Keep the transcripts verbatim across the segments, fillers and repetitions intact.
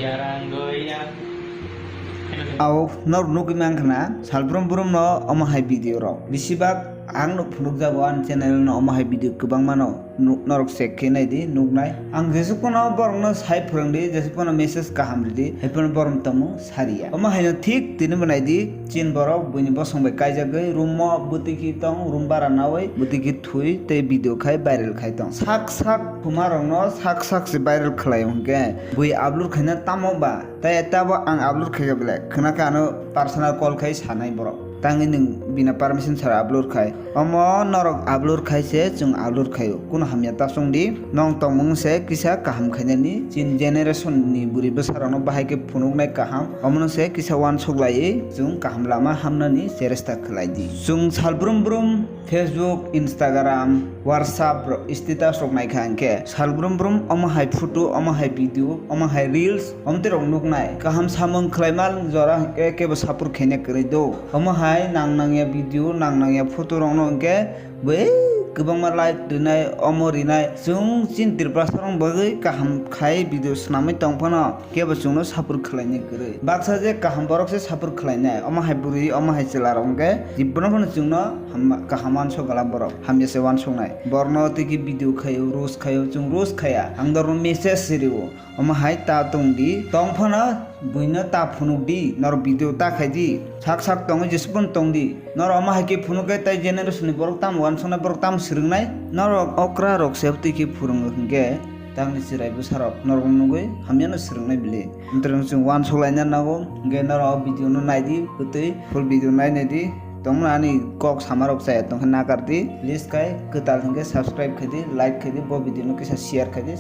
Jarang goya. Au, nor nugwi mankha na, salbrum brum no omo hai video rok. Bisibak ang no phunukjago ani channel no omo hai video kwbangma no. Nuk-, norok check khe nai di, nuknai. Ang jesuk phano borok no sai phwrwng di, jesuk phano message kaham rw di, hai phano borok tamo sariya. Omo hai no thik tini bo nai di, chin borok buini bosong bai kaijagwi room o bwtwi khi tong, room bara nawi bwtwi khi thwi tei video khai viral khai tong. Sak sak thuma rok no sak sak se viral khlai o hwnkhe bui upload khaina tamo ba? Tai tabo ang upload khaikha belai khwna khe ano personal call khai sanai borok. Tangwi nwng bina permission sara upload khai. Omo norok upload khai se chwng upload khaio. Kuno hamya ta chwng di. Nong tongmung se kisa kaham khainani. Chin generation ni bwrwi bwsa rokno bahai khe phunuknai kaham. Omono se kisa uansuk laiwi chwng kaham lama hamnani cheresta khlai di. Chwng salbrum brum Facebook, Instagram, WhatsApp rok, status rok naikha hwnkhe salbrum brum omo hai photo, omo hai video, omo hai reels, omo twi rok nuknai. Kaham samung khlaima jora hwnkhe kebo sapur khaina kwrwi do. Omo hai nang nangya video, nang nangya photo rokno hwnkhe bui kwbangma like rinai, omo rinai. Chwng chin Tiprasa rok bagwi kaham khai video swnamwi tong phano. Kebo chwngno sapur khlainai kwrwi. Baksa je kaham borok se sapur khlainai. Omo hai bwrwi, omo hai chwla rok hwnkhe jibbono phano chwngno hamma, kaham uansuk gala borok. Hamya se uansuknai. Borokno tei khe video khaio, roast khaio, chwng roast khaya. Ang norokno message se rio. Omo hai ta tong di. Tong phano buino ta phunuk di. Norok video ta khai di. Sak sak tongwi jesuk phano tong di. Norok omo hai khe phunuk khe tei generation ni borok tamo uansuknai, borok tamo swrwngnai. Norok okra rok se twi khe phwrwngo hwnkhe. Tamni chwrai bwsarok norokno nugwi hamyano swrwngnai bili. Amtwrwng chwng uansuk laina nango, hwnkhe norok o video no naidi, bwtwi full video nai naidi. Tongmani ani kok samarok chaya tongkhe nakardi. Please khai kwtal hwnkhe subscribe khaidi, like khaidi, bo video no kisa share khaidi.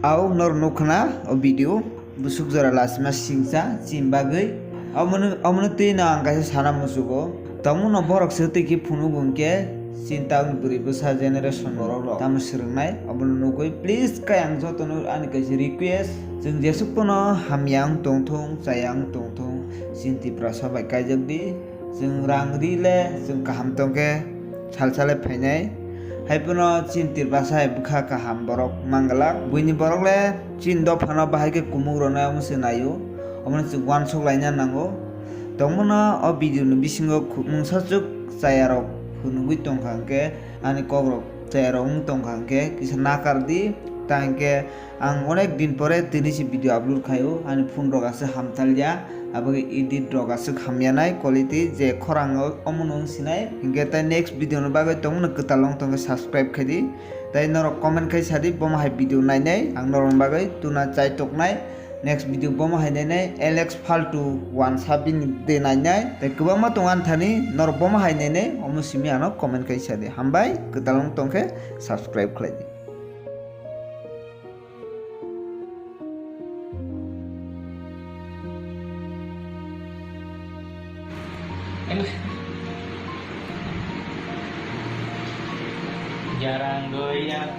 Au nor nukna o video busuk jora lasima singsa chin bagwi. Omono, omono twi no ang kaisa sana musugo. Tongmano borok se twi khe phunuk hwnkhe chin tauni bwrwi bwsa generation borok rok tamo swrwngnai obono nugwi. Please khe ang jotono ani kaisa request, chwng jesuk phano hamya wng tongthung, chaya wng tongthung, chin Tiprasa bai kaijak di. Chwng rang ri le chwng kaham tongkhe sal sale phainai. Hai phano chin Tiprasa hai bwkha kaham borok manglak. Buini borok le chin dophano bahai khe kumuk rwnai omo se naio. Omono chwng uansuk laina nango. Tongmano o video ni bisingo khu-, mungsa chuk chaya rok phunugwi tongkha hwnkhe ani kok rok chaya rok wng tongkha hwnkhe kisa nakar di. Ta hwnkhe ang onek din pore tini se video upload khaio, ani phone rok aswk hamtalya, aboni edit rok aswk hamyanai quality je khorang o omono wng sinai. Hinkhe tai next video ni bagwi tongmano kwtal wng tongkhe subscribe khaidi, tai norok comment khai sadi bomo hai video nainai ang norokni bagwi tuna chai toknai. Next video bomo hai nainai Alex Faltu wansa bini de nainai, tai kwbangma tong ani thani norok bomo hai nainai omo simi ano comment khai sadi. Hambai kwtal wng tongkhe subscribe khlaidi. Jarang goyang.